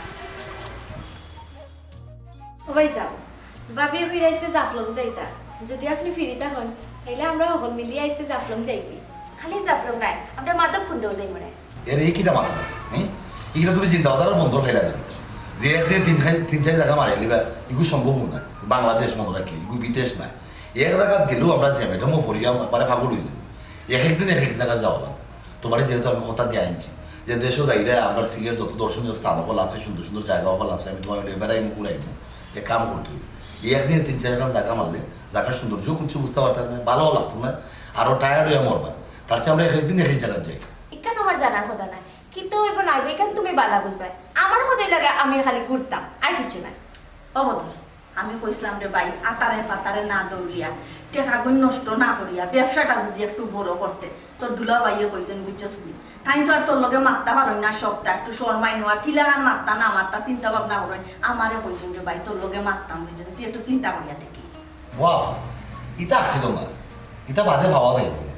ও ভাইসাব, ভাবিয়ে কইরা আইজকে জাফলং যাইতা। যুদি আপনে ফিরি থাকইন, তাইলে আমরা হকল মিলিয়া আইজকে জাফলং যাইমু। খালি জাফলং নায়, আমরা মাধবকুণ্ডও যাইমু নে। এরে, ই কিতা মাত? হুম? ইগুলা তুমি চিন্তা ভাবনার বন্দর খাইলা না? যে একদিনে তিন চাইর, তিন চাইর জাগা মারিলিবা, ইগু সম্ভব নায়। বাংলাদেশ মনো রাখিও, ইগু বিদেশ নায়। এক জাগাত গেলেও আমরা জ্যামে ট্যামো পড়িয়া একবারে পাগল অইযাইমু। এক এক দিন এক এক জাগাত যাওয়া লাগবো। তুমারে যেহেতু আমি কথা দিয়া আইছি, যে দেশো যাইরায় আমরা সিলেট যত দর্শনীয় স্থান অকল আছে, সুন্দর সুন্দর জাগা অকল আছে, আমি তুমারে লইয়া বেড়াইমু, ঘুরাইমু, এক কাম করতে অইবো। এই একদিনে তিন চাইরখান জাগা মারলে, জাগার সৌন্দর্য কিচ্ছু বুঝতা পারতায় না, ভালাও লাগতো না, আরো টায়ার্ড অইয়া মরবা। তার চেয়ে আমরা এক এক দিন এক এক জাগাত যাই। ইখান আমার জানার কথা নায়, কিতা অইবো না অইবো, ইখান তুমি ভালা বুঝবায়। আমার কথার লাগি আমি খালি ঘুরতাম, আর কিচ্ছু নায়। ও বদর, আমি কইছলাম রে ভাই, আতারে ফাতারে না দৌড়িয়া, টেকাগুইন নষ্ট না করিয়া, ব্যবসাটা যুদি একটু বড় করতে, তোর দুলাভাইয়ে কইছইন, বুঝছস নি? তাইন তো আর তোর লগে মাততা পারইন না, সবতা একটু শরমাইন, আর কিলাখান মাততা না মাততা চিন্তা ভাবনা করইন। আমারে কইছইন রে ভাই, তোর লগে মাততাম, বুঝছস, তুই একটু চিন্তা করিয়া দেখিস। বাহ, ইতা আটকিতো না, ইতা বাদে পাওয়া যাইবো না।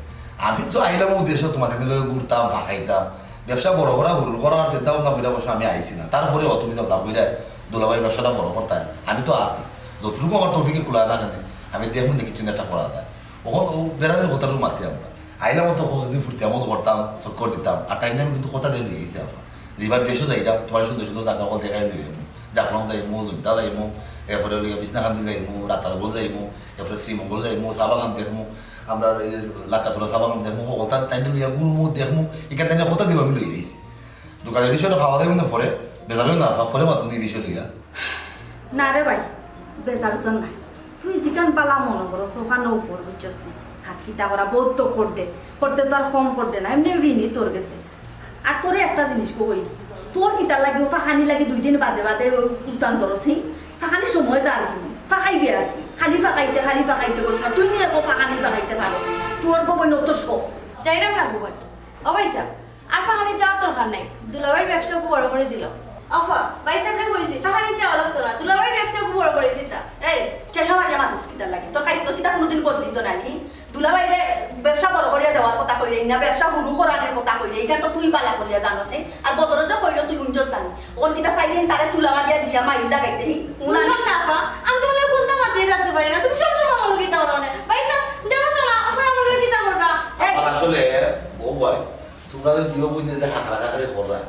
আমি তো আইলাম উদ্দেশ্য তুমার লগে ঘুরতাম, ফাঁকাইতাম, ব্যবসা বড় করা, হুরুর করার চিন্তা ভাবনা করিয়া অবশ্য আমি আইছি না। তারপরেও তুমি যখন কইরায় দুলাভাইর ব্যবসাটা বড় করতায়, আমি তো আছি, যতটুকু আমার তৌফিকে কুলায় না কেনে, আমি দেখমু নে কিচ্ছু একটা করা যায়। অখন অউ বেড়াইর কথাটাউ মাতি আমরা। আইলাম তো কতদিন ফুর্তি আমোদ করতাম, চক্কর দিতাম, আর তাইন আমি কিন্তু কথা দিয়া লইয়া আইছি আফা। যে এবার দেশো যাইরাম, তুমারে সুন্দর সুন্দর জাগা অকল দেখাই লইয়া আইমু। জাফলং যাইমু, অযোধ্যা যাইমু, এরপরে অইলো গিয়া বিছনাকান্দি যাইমু, রাতারগুল যাইমু, এরপরে শ্রীমঙ্গল যাইমু, চা বাগান দেখমু, আমরা এই যে লাক্কাতুরা চা বাগান দেখমু, হকলতা তাইন লইয়া ঘুরমু, দেখমু, ইখান তাইন কথা দিয়া আমি লইয়া আইছি। দোকানের বিষয়টা পাওয়া যাইবো না পরে, বেজার অইও না, পরে মাতমু নে ই বিষয় লইয়া। না রে ভাই, বেজার উজার নায়। তুই যেখান বালা মনো করস, অখানউ কর, বুঝছস নি? আর কিতা করা, বউত তো করডে। করতে তো আর কম করডে না, এমনেউ ঋণী তোর গেছে। আর তোরে একটা জিনিস কই, তোর কিতার লাগি অউ ফাঁকানি লাগি দুই দিন বাদে বাদে অউ উলতান ধরস, হি? ফাঁকানির সময় যার কি? ফাঁকাইবে আর কি? খালি ফাঁকাইতে, খালি ফাঁকাইতে করস না। তুই নি অখন ফাঁকানি ফাঁকাইতে পারস। তোর গো বইন অত শখ। যাইরাম না গো বইন। ও ভাইসাব, আর ফাঁকানিত যাওয়ার দরকার নাই। দুলাভাইর ব্যবসা অগু বড় করি দিলাও। আফা, ভাইসাবরে কইছি, টাকা নিচে আওয়া লাগতো না, দুলাভাইর ব্যবসা বড় করি দিতা। এই, টেসা মারিয়া মানুষ কিতার লাগি? তোর খাইছ কিতা কোনোদিন বদলিত নায় নি? দুলাভাইরে ব্যবসা বড় করিয়া দেওয়ার কথা কইরে, না ব্যবসা হুরু করানির কথা কইরে, ইটা তো তুই বালা করিয়া জানস, হে? আর বদরে যে কইলো তুই হুনছস না নি? অখন কিতা চাইলে তারে তুলা মারিয়া দিয়া মাইর লাগাইতে, হি? বুঝলাম না, আফা, আমি তো অইলে কুন্তা মাতিয়া জানতে পারি না, তুমি সবসময় আমার লগে কিতা করো না? ভাইসাব, দেখো না, আফা আমার লগে কিতা কররা? এই, আর আসলে, ও ভাই, তোমরা যে দুইও বইনে যে খাকরা খাকরি কররা,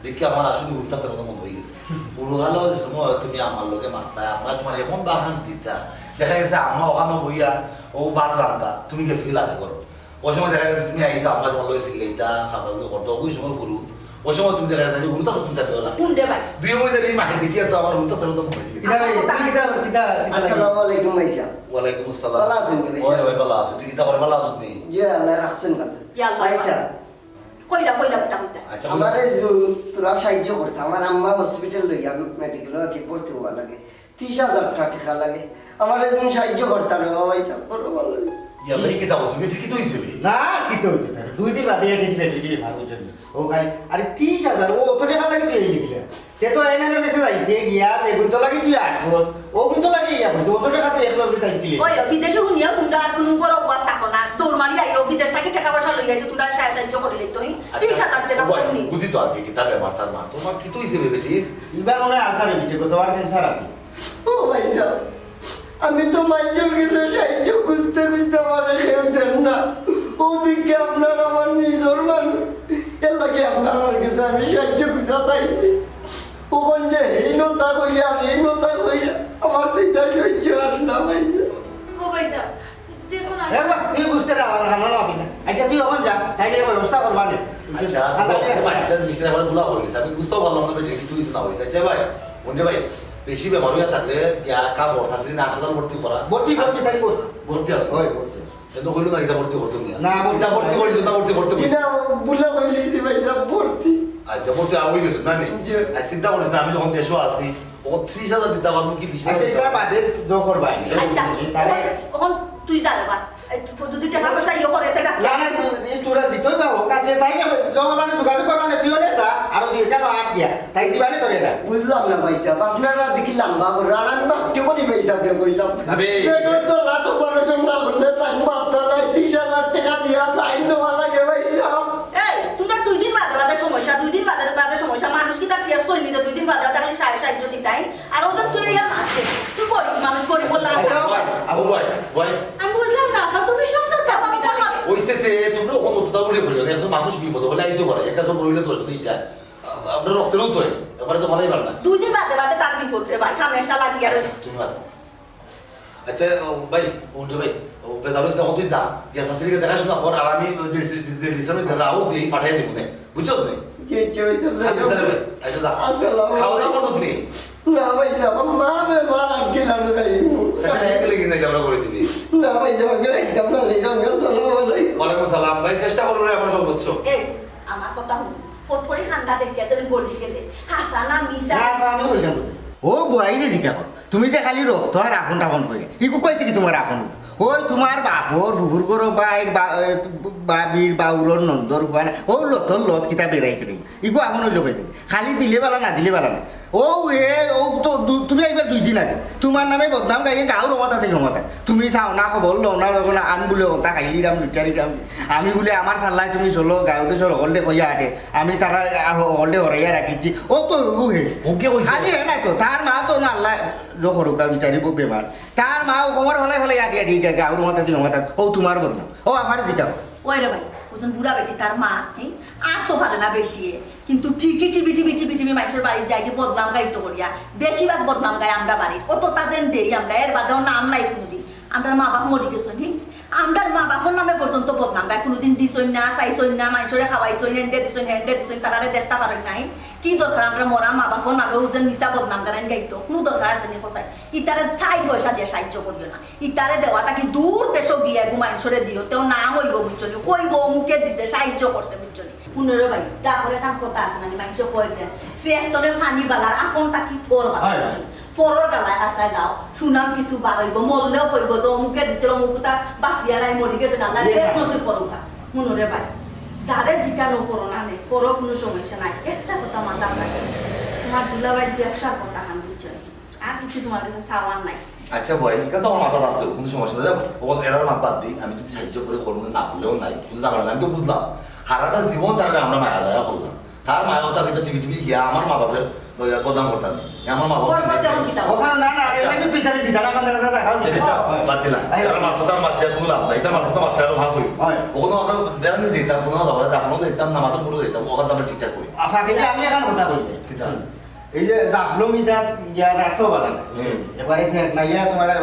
দেখি আমার আসলে হুরুতার মতো মনে অই গেছে। হুরুকালো যে সময় তুমি আমার লগে মাততায়, আম্মায় তুমার এমন বাহান দিতা, দেখা গেছে আম্মা অখানো বইয়া অউ ভাত রান্ধতা, তুমি গেছো গি লাগা করো। অউ সময় দেখা গেছে তুমি আইছো, আম্মায় তুমার লগে চিল্লাইতা, খাবাগুলি করতা, অউ সময় হুরু, অউ সময় তুমি দেখা গেছে হুরুতা তো তুমি তার লগে লাগা। কোন দে ভাই? দুই বই দেখি মাকে দেখিয়া তো আমার হুরুতার মতো মনে অই গেছে। কিতা রে, তুই কিতা, কিতা, কিতা লাগি? আসসালামু আলাইকুম ভাইসাব। ওয়ালাইকুম আসসালাম। ভালা আছইন নি ভাইসাব? ওরে ভাই, ভালা আছি। তুই কিতা করে, ভালা আছস নি? জি, আল্লায় রাখছইন ভালা। ইয়া আল্লাহ। ভাইসাব, কইলা, কইলা, কিতা কইতা? আচ্ছা, আমারে যে তোরা সাহায্য করতা, আমার আম্মা হসপিটাল লইয়া মেডিকেল কি ভর্তি হওয়া লাগে, ত্রিশ হাজার টেকা লাগে। আমারে একজন সাহায্য করতা রে বাবা, ইচ্ছা করো ভালো। ইয়াল্লা, এই কিতা বলছো? বেটি কিতা অইছে বে? না, কিতা অইছে তার? দুই দিন বাদে এটা দিলে, এটা দিলে, ভালো জন্য। ও খালি, আরে ত্রিশ হাজার, ও অত টেকা লাগে তুই এই লিখলে। তে তো এনে এনে বেশি যাইতে গিয়া, এগুন তো লাগে তুই আট বস, ওগুন তো লাগে ইয়া বই, অত টেকা তো এক লগে তাই দিলে। ওই, বিদেশে হুনিয়াও তোমরা আর কোনো বড় ওয়ার থাকো না। দৌড় মারি আইও, বিদেশ থাকি টেকা পয়সা লই আইছো, তোমরা সাহায্য, সাহায্য করি লইতো, হি? আচ্ছা, ত্রিশ হাজার টেকা ওই, করি নি। বুঝি তো আর কি, কিতা বেমার তার মা। তোমার কিতা অইছে বে বেটির? এবার মনে হয় আলসার অইছে, গতবার ক্যান্সার আছে। ও ভাইসাব, আমি তো মাইনষর গেছে সাহায্য খুঁজতে খুঁজতে আমারে কেউ দেন না। ও দিকে আপনার আমার নিজর মানুষ, এর লাগি আপনার গেছে আমি সাহায্য খুঁজা চাইছি। ওখান যে হীনতা কইরা আর হীনতা কইরা আমার তো ইটা সহ্য আর না ভাইসাব। ও ভাইসাব, দেখো না। এ বাবা, তুই বুঝতে না, আমার আমার মাফি না। আচ্ছা, তুই ওখানে যা, তাইলে ব্যবস্থা করবা নে। আচ্ছা, ঠান্ডা তুই করে ওখানে যা। বাড়িতে জিনিসটা আবার গুলা হইলিস। আমি বুঝতেও পারলাম না, বেটি, তুই না হইছে। আচ্ছা ভাই, মন্ডে ভাই, বেশি বেমার হইয়া থাকলে গিয়া কাম করতে আসলে না হাসপাতাল ভর্তি করা। ভর্তি, ভর্তি, তাই ভর্তি। ভর্তি আছে? হয়, ভর্তি আছে। সে তো কইলো না, ইটা ভর্তি করতো না। না, ভর্তি ইটা ভর্তি করি। করিস, ইটা ভর্তি করতে জি করিস। না, ও বুলা কইলিছি ভাইসাব, ভর্তি। আচ্ছা, ভর্তি আর হয়ে গেছে, না নি? জি। আর চিন্তা করিস না, আমি যখন দেশো আছি, ও ত্রিশ হাজার দিতে পারবো কি বিশ হাজার আচ্ছা, দিতে এটা পারবো? বাদে তো করবা আইনি। আচ্ছা, তাহলে ওখান, ওখান তুই যা রে বা। এই, যদি টাকা পয়সা ইয়ে করে, এটা না, না, এই তোরা দিতই বা হোক, আছে, তাই না? যখন মানে যোগাযোগ করবা না, তুই ওনে যা, আরো দুই কেন আট দিয়া, তাই দিবা না তোর এটা? বুঝলাম না ভাইসাব, আপনারা দেখি লম্বা করে, আর আমি বাক্য করি ভাইসাব রে কইলাম। না বে। পেটর তো লাত অপারেশন না করলে তাই বাঁচতে নাই, ত্রিশ হাজার টেকা দিয়া সাইন দেওয়া লাগে ভাইসাব। এই, তোমরা দুই দিন বাদে বাদে সমস্যা, দুই দিন বাদে বাদে সমস্যা, মানুষ কিতা ঠিক চলি নিজে দুই দিন বাদে বাদে খালি সাহায্য, সাহায্য দিতাই, আর ওজন তুই ইয়া মারছে, তুই গরিব মানুষ, গরিব বললে আর আচ্ছা, ভাই, আবু ভাই, ভাই। আমি বুঝলাম না, তা তুমি সব তো বাবা, বাবা, বাবা। ওই সেতে তুমি ওখানে তো তাহলে করিও না, একজন মানুষ বিপদ হলে আইতে পারে, একটা সব রইলে তো আসলে ইটা। আপনার রক্তেরও তো হয়, এবারে তো ভালোই পারবে না। দুই দিন বাদে বাদে তার বিপদ রে ভাই, হামেশা লাগিয়া রয়েছে। আচ্ছা, তুমি বাদ। আচ্ছা, ও ভাই, ও উঠে ভাই, ও বেজার হইছে, এখন তুই যা। গিয়া শাশুড়িকে দেখাশোনা কর, আর আমি ওই যে, যে, যে, যে, যে, রাও দিয়ে পাঠিয়ে দিব নে। বুঝছস নি? জি, জি, ওই তো আচ্ছা, স্যার ভাই, আচ্ছা, যা। আসসালামু খাওয়া দাওয়া আলাইকুম। করছত নি? না ভাইসাব, মা বেমার আর কি লাড়ু খাইব। আচ্ছা, খাইয়া গেলে কি না, আমরা করে দিবি। না ভাইসাব, আমি খাইতাম না, এই রঙে আসসালামু আলাইকুম। ওয়ালাইকুম সালাম। ভাই, চেষ্টা করবো রে, আমার সর্বোচ্চ। এই, আমার কথা হুন। ফট করে খান্দা দেখিয়া যেন গলি গেলে। হাসা না মিছা? না, না, আমি কইতাম না। ও বুয়াইরে জিকা কর। তুমি যে খালি রক্ত আর আপন টাপন কইরে। ইগু কইতে কি তোমার আপন? ওই তোমার বাপর, ফুফুর করো, ভাইর, বা-, এ, বাবির, বাউরর, নন্দর, ফুয়ার, ও লতর লত কিতা বেড়াইছে রে। ইগু আপন হইল কইতে। খালি দিলে বালা, না দিলে বালা না। ও এ, ও তো দু-, তুমি আইবার দুই দিন আগে। তোমার নামে বদনাম গাইয়ে গাঁওর হমাতা থেকে হমাতা। তুমি চাও না, খবর লও না, যখন আমি বলে হতা খাইলিরাম, লুটারিরাম। আমি বলে আমার সাল্লায় তুমি চলো, গাঁও দেশর হকলরে কইয়া আটে। আমি তারা আহ, হকলরে হরাইয়া রাখিছি। ও তো ও হে। ওকে কইছে? খালি হে নাই তো, তার মা তো না আল্লাহ জো করুকা বিচারি বউ বেমার। তার মা ও খবর হলাই ফেলাই আটি আটি গা-, গাঁওর হমাতা থেকে হমাতা। ও তোমার বদনাম। ও আমার জিকা। ওই রে ভাই, ওজন বুড়া বেটি তার মা, হ্যাঁ? আর তো পারে না বেটিয়ে। কিন্তু ঠিকই টিভি, টিভি, টিভি, টিভি মানুষের বাড়িত যাই গিয়া বদনাম গাইতো করিয়া। বেশিরভাগ বদনাম গাই আমরা বাড়ির। অততা যেন দেই আমরা, এর বাদেও নাম নাই কোনোদিন। আমরার মা বাপ মরি গেছইন, হি? আমরার মা বাপর নামে পর্যন্ত বদনাম গায়। কোনোদিন দিছইন না, চাইছইন না, মানুষরে খাওয়াইছইন, এন্ডে দিছইন, হেন্ডে দিছইন, তারারে দেখতা পারইন না, হি? কি দরকার আমরা মরা মা বাপর নামে ওজন মিছা বদনাম গাইন গাইতো? কোনো দরকার আছে নি কছাইন? ইতারে চাইর পয়সা দিয়া সাহায্য করিও না। ইতারে দেওয়া থাকি দূর দেশো গিয়া এগু মানুষরে দিও, তেও নাম অইবো বুঝছো নি? কইবো অমুকে দিছে, সাহায্য করছে বুঝছো নি? হুনো রে ভাই, ডাকরে কান কথা আছে না নি? মানুষে কয় যে, "ফের তলে ফানি বালার, আফন থাকি ফর বালা।" হয়, হয়। ফরর গালায় কাছায় যাও, সুনাম কিছু বার অইবো, মরলেও কইবো যে, "অমুকে দিছিল, অমুক তা বাঁচিয়া নাই, মরি গেছে, আল্লাহ ইয়ে বেশ হয়। নসিব করুক।" হুনো রে ভাই, যারে জিকানো করো না নে, করো কোনো সমস্যা নাই। একটা কথা মাথাত রাখো, আমার দুলাভাইর ব্যবসার কথা খান বুঝছো নি? আর কিছু তোমার কাছে চাওয়ার নাই। আচ্ছা ভাই, ইখান তো আমার মাথাত আছে, কুনু সমস্যা নাই। দেখো, অখন এরার মাত বাদ দেই, আমি যদি সাহায্য করি, করমু, না করলেও নাই, কুনু ঝামেলা নাই, আমি তো বুঝলাম। হারাটা জীবন তারে আমরা মায়া দয়া করলাম, তার মায়া কথা কিন্তু টিভি টিভি গিয়া আমার মা বাপরে বদনাম করতাম না। এ আমার মা বাপ ওর মধ্যে এখন কিতা? অখানো না, না, আচ্ছা। এমনি তুই তারে দিতা না, ওখান থেকে যা, যা, খাও। ঠিক আছে, বাদ দিলাম। এই, এরার মাত কথা বাদ দিয়া কুনু লাভ নাই, ইতার মাত কথা বাদ দিয়া আরো ভাব অইবো। অয়। অখানো আমরা বেড়াইতে যাইতাম, কুনু যাওয়া, জাফলং যাইতাম, নামাজে পড়তে যাইতাম, অখান তো আমরা ঠিকঠাক করি। আ, ফাঁকে দিয়ে আমি অখান কথা কই। কিতা? এই যে জাফলং ইটা গিয়া রাস্তাও বানায়। হুম। এবারে ঠিক না, ইয়া তোমার, আ,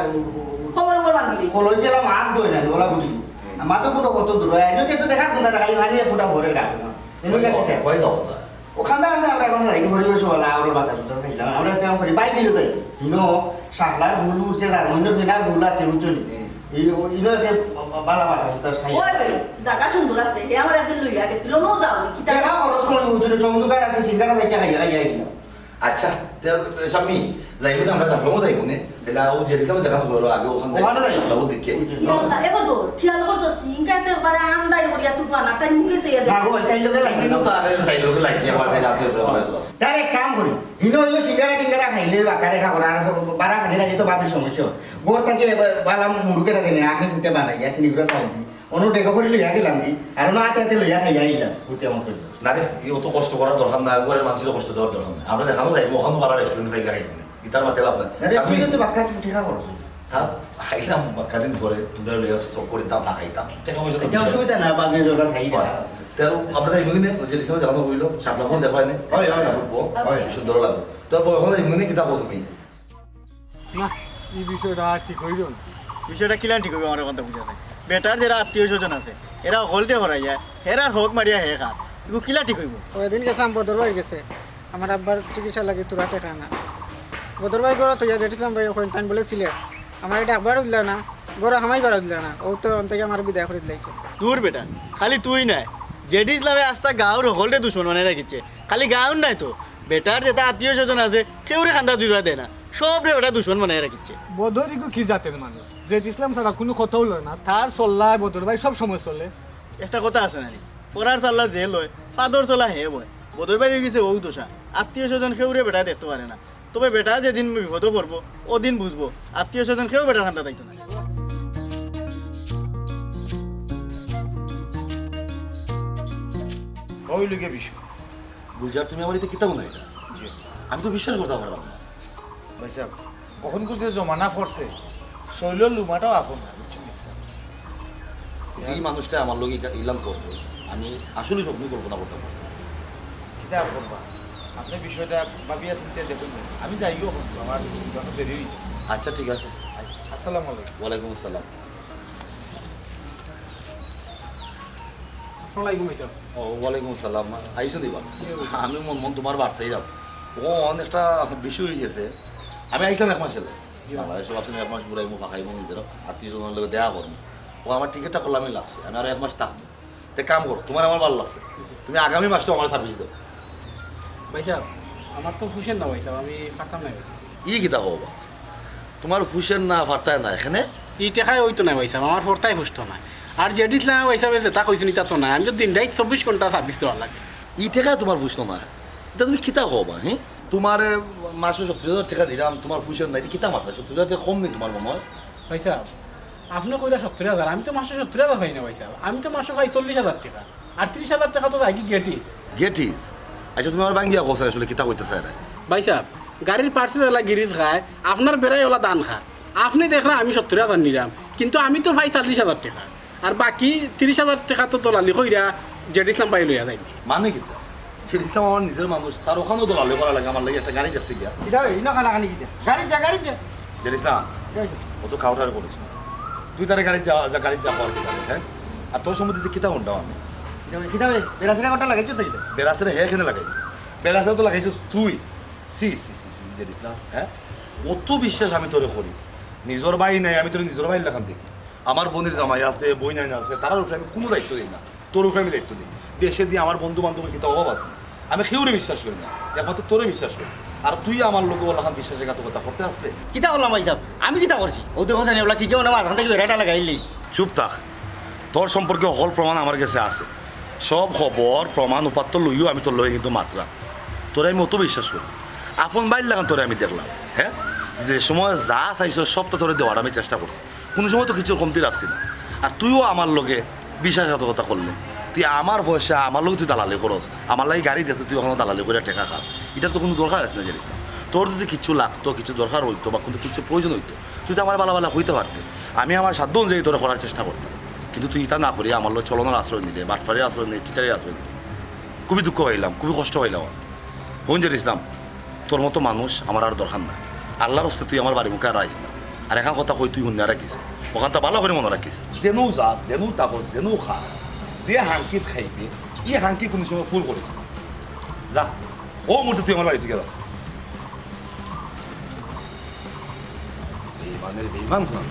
খবর খবর বান্ধবী। কলই জেলা মাছ ধরে না, ওলা বুঝি। হুম। আমার তো কুনু কত দূর হয়, এনে তো দেখা কুনটা দেখা, এই পানি ফুটা ভরে রাখে না। এনে কই দেখো, দেখো। কই দেখো তা? অখান আছে, আমরা অখন যাই, পরিবেশ ওলা, আমরা বাতাস উতাস খাইলাম, আমরা ব্যায়াম করি, বাইক দিলে যাই। হিনো, শাপলার ফুল উঠছে, তার মধ্যে ফেনার ফুল আছে, বুঝছো নি? হুম। এই, ও, ইনো আছে, বা-, বা-, বালা বাতাস উতাস খাই। ওই, ওই, জাগা সুন্দর আছে, হে আমার একদিন লইয়া গেছিল, নো যাও নি, কিতা? দেখা খরচ কম, বুঝছো নি? টং দোকান আছে, সিঙ্গারা চাইরটা খাইয়া খাইয়া আইলাম। আচ্ছা, তে, এ, শাম্মী, যাইবো না, আমরা জাফলংও যাইবো নে। তাইলে ও জেডি সাহেব যেখান কইলো আগে, অখান যাইবো। অখানো যাইবো। আমরা বলতে কে? ইয়া আল্লাহ, এ বদর, খেয়াল করছস নি? ইনকা তো বারে আন্দাই করিয়া তুফান, আর তাই মুখে চেয়ে দে। ভাগো, তাই লগে লাগবে না। তো আরে তাই লগে লাগবে, আবার তাই রাতে উপরে আমার তো আছে। তার এক কাম করি, হিনো হিনো সিঙ্গারা টিঙ্গারা খাইলে বাক্কা রেখা করা, আর বারা খানি লাগে তো বাপের সমস্যা। ঘর থেকে বা-, বালা মুরুকেটা দেনে, আপনি শুনতে বানাই, গেছে নিগুড়া সাউন্ড। অনু টেকা করি লইয়া গেলাম কি? আর অনু আতে আতে লইয়া খাইয়া আইলাম, ঘুরতে আমার করি। না রে, এই অত কষ্ট করার দরকার নাই, ঘরের মানুষের কষ্ট দেওয়ার দরকার নাই। আমরা যেখানো যাইবো, অখানো বালা রেস্টুরেন্ট পাইলে খাইবো না। ইতার মাতে লাভ নাই। না রে, আপনি তুই তো বাক্কা টিকা করছ। হ্যাঁ, আইলাম বাক্কা দিন পরে, তোমরা লইয়া সব করে দাম ফাঁকাইতাম। টেকা পয়সা তো এটা বিষয় অসুবিধা না, বাকি জোড়া চাই না। হয়। তে আমরা যাইবো কিনে, ওই যে লিসামে যেখানো কইলো, শাপলা ফল দেখা হয় না? হয়, হয়। শাপলা ফল বউ, হয়। সুন্দর লাগবে। তোর বউ এখন যাইবো কিনে, কিতা কও তুমি? না, এই বিষয়টা আর ঠিক অইলো না। বিষয়টা কিলা ঠিক অইবো, আমার অখন তো বুঝা যায়। বেটার যেরা আত্মীয় স্বজন আছে, এরা হকলরে হরাইয়া, হেরার হক মারিয়া হে খার। ইগু কিলা ঠিক অইবো? ওই দিন গেছিলাম বদর ভাইর গেছে, আমার আব্বার চিকিৎসা লাগি থুড়া টেকা না। বদর ভাই ঘরো থইয়া জেঠিছলাম ভাই অখন তাইন বলে সিলেট। আমারে ডাকবারও দিলা না, ঘরো হামাইবারও দিলা না। ও তো অন থাকি আমারে বিদায় করি দিলাইছে। দূর বেটা, খালি তুই নায়, জেঠিছলামে আস্তা গাঁওর হকলরে দুশমন বানাই রাখিছে। খালি গাঁওর নায় তো, বেটার যেতা আত্মীয় স্বজন আছে, কেউরে কান্দা তুলিবার দেয় না, সবরে বেটা দুশমন বানাই রাখিছে। বদর ইগু কি জাতের মানুষ? জেঠিছলাম ছাড়া কুনু কথাও লয় না, তার চল্লায় বদর ভাই সব সময় চলে। একটা কথা আছে না নি, পরার চাল্লা যে লয়, পাদর চলা হে বয়। বদর ভাইর অইগেছে অউ দশা, আত্মীয় স্বজন কেউরে বেটায় দেখতো পারে না। তবে বেটা যেদিন বিপদো পড়বো, অদিন বুঝবো, আত্মীয় স্বজন কেউ বেটার কান্দা থাকতো না। অউ লগে বিষয়। গুলজার, তুমি আমার ইতা কিতা বানাইলা? জি। আমি তো বিশ্বাস করতাম পারলাম না। ভাইসাব, অখনকুর যে জমানা পড়ছে, শইলর লুমাটাও আপন না, বুঝছইন নি? যে মানুষটা আমার লগে ইকা-, ইলান করবো, আমি আসলে স্বপ্নে কল্পনা করতাম পারছি না। কিতা আর করবা? আপনে বিষয়টা ভাবিয়া চিন্তা দেখইন না। আমি যাইগি অখন, আমার একটু দেরি অইছে। আচ্ছা, ঠিক আছে। আই, আসসালামু আলাইকুম। ওয়ালাইকুম আসসালাম। আসসালামু আলাইকুম ভাইসাব। ও, ওয়ালাইকুম আসসালাম। আইছো দিবা? জি, জি। আমি মন মন তোমার বাড়ি চাইলাম। ও, অনেক একটা বিষয় অইগেছে। আমি আইছলাম এক মাস হলো। জি। বাংলাদেশো ভাবছিলাম এক মাস ঘুরাইমু, ফাঁকাইমু, নিজের আত্মীয় স্বজনের লগে দেখা করমু। ও, আমার টিকিটটা খোলামি লাগছে, আমি আরো এক মাস থাকমু। তে কাম করো, তোমার আমার ভালা লাগছে, তুমি আগামী মাসটা আমার সার্ভিস দেও। ভাইসাব, আমার তো পুষের না ভাইসাব, আমি পারতাম না ভাইসাব। ই কিতা কও বা? তোমার পুষের না, পারতায় না, এখানে? ই টেকায় অইতো না ভাইসাব, আমার পড়তায় পুষতো না। আর জেঠিছলামে ভাইসাবে যেতা কইছইন ইতা তো নায়, আমি তো দিন রাইত চব্বিশ ঘন্টা সার্ভিস দেওয়া লাগে। ই টেকায় তোমার পুষতো না, ইতা তুমি কিতা কও বা, হে? তোমারে মাসো সত্তইর হাজার টেকা দিলাম, তোমার পুষের না, ইতা কিতা মাতরায়? সত্তইর হাজার টেকা কম নি তোমার মনো অয়? ভাইসাব, আপনে কইরা সত্তইর হাজার, আমি তো মাসো সত্তইর হাজার পাই না ভাইসাব, আমি তো মাসো পাই চল্লিশ হাজার টেকা, আর ত্রিশ হাজার টেকা তো যায়গি গেটিজ। গেটিজ? আচ্ছা, তুমি আমারে ভাঙ্গিয়া কও চাইন আসলে কিতা কইতা চাইরায়? ভাইসাব, গাড়ির পার্টস যেলা গিরিজ খায়, আপনার বেড়ায় ওলা ধান খায়। আপনে দেখরা আমি সত্তইর হাজার নিরাম, কিন্তু আমি তো পাই চল্লিশ হাজার টেকা। আর বাকি ত্রিশ হাজার টেকা তো দলালি কইরা জেঠিছলাম ভাইয়ে লইয়া যাইন। মানে কিতা? জেঠিছলাম আমার নিজের মানুষ, তার অখানো দলালি করা লাগে আমার লাগি একটা গাড়ি দেখতে গিয়া। কিতা বে, ইনো কানাকানি কিতা? গাড়িত যা, গাড়িত যা। জেঠিছলাম, এই যে। অত খাওটার করিস না। তুই তারে গাড়িত যা, যা, গাড়িত যা, কর কিতা বে, হ্যাঁ? আর তোর সম্বন্ধে কিতা হুনরাম আমি? কিতা বে, কিতা বে, বেড়াছেড়া কথা লাগাইছো তো কিতা? বেড়াছেড়া হে কেনে লাগাইছো? বেড়াছেড়া তো লাগাইছস তুই। ছি, ছি, ছি, ছি, জেঠিছলাম, হ্যাঁ? অত বিশ্বাস আমি তোরে করি। নিজর ভাই নায়, আমি তোরে নিজর ভাইর লাখান দেখি। আমার বইনর জামাই আছে, বইনাইন আছে, তারার উপরে আমি কুনু দায়িত্ব দেই না। তোর উপরে আমি দায়িত্ব দেই। দেশে দি আমার বন্ধু বান্ধবর কিতা অভাব আছে? আমি কেউরে বিশ্বাস করি না, একমাত্র তোরে বিশ্বাস করি। আর তুই আমার লগে অলাখান বিশ্বাসঘাতকতা করতে আসলে? কিতা করলাম ভাইসাব? আমি কিতা করছি? অউ দেখো জানি ওলা কি কেউ না মাঝখান থাকি বেড়াটা লাগাইলি। চুপ থাক, তোর সম্পর্কে হকল প্রমাণ আমার গেছে আছে। সব খবর, প্রমাণ, উপাত্ত লইও আমি তোর লগে কিন্তু মাতরাম। তোরে আমি অত বিশ্বাস করি। আপন ভাইর লাখান তোরে আমি দেখলাম, হ্যাঁ, যে সময় যা চাইছস সব তো তোরে দেওয়ার আমি চেষ্টা করছি, কুনু সময় তো কিচ্ছুর কমতি রাখছি না। আর তুইও আমার লগে বিশ্বাসঘাতকতা করলে, তুই আমার পয়সা আমার লগে তুই দালালি করস, আমার লাগি গাড়ি দেখতে তুই অখনো দালালি করিয়া টেকা খাস, ইটার তো কুনু দরকার আছে না জানিস না। তোর যদি কিচ্ছু লাগতো, কিচ্ছু দরকার অইতো বা কুনু কিচ্ছু প্রয়োজন অইতো, তুই তো আমারে ভালা ভালা কইতে পারতে, আমি আমার সাধ্য অনুযায়ী তোরে করার চেষ্টা করতাম। কিন্তু তুই ইতা না করিয়া আমার লগে ছলনার আশ্রয় নিলে, বাটপারির আশ্রয় নিলে, চিটারির আশ্রয় নিলে, খুবই দুঃখ পাইলাম, খুবই কষ্ট পাইলাম। হুন জহির ইসলাম, তোর মতো মানুষ আমার আর দরকার নাই। আল্লার ওয়াস্তে তুই আমার বাড়ির মুখে আর আইস না। আর এখান কথা কই তুই হুনিয়া রাখিস, অখানটা ভালা করি মনো রাখিস। যেনু যাস, যেনু থাকস, যেনু খাস, যে হাঙ্কিত খাইবে, ই হাঙ্কি কুনু সময় ফুল করিস না। যা, অউ মুহূর্তে তুই আমার বাড়ি থাকি যা। বেইমানের বেইমান কোন।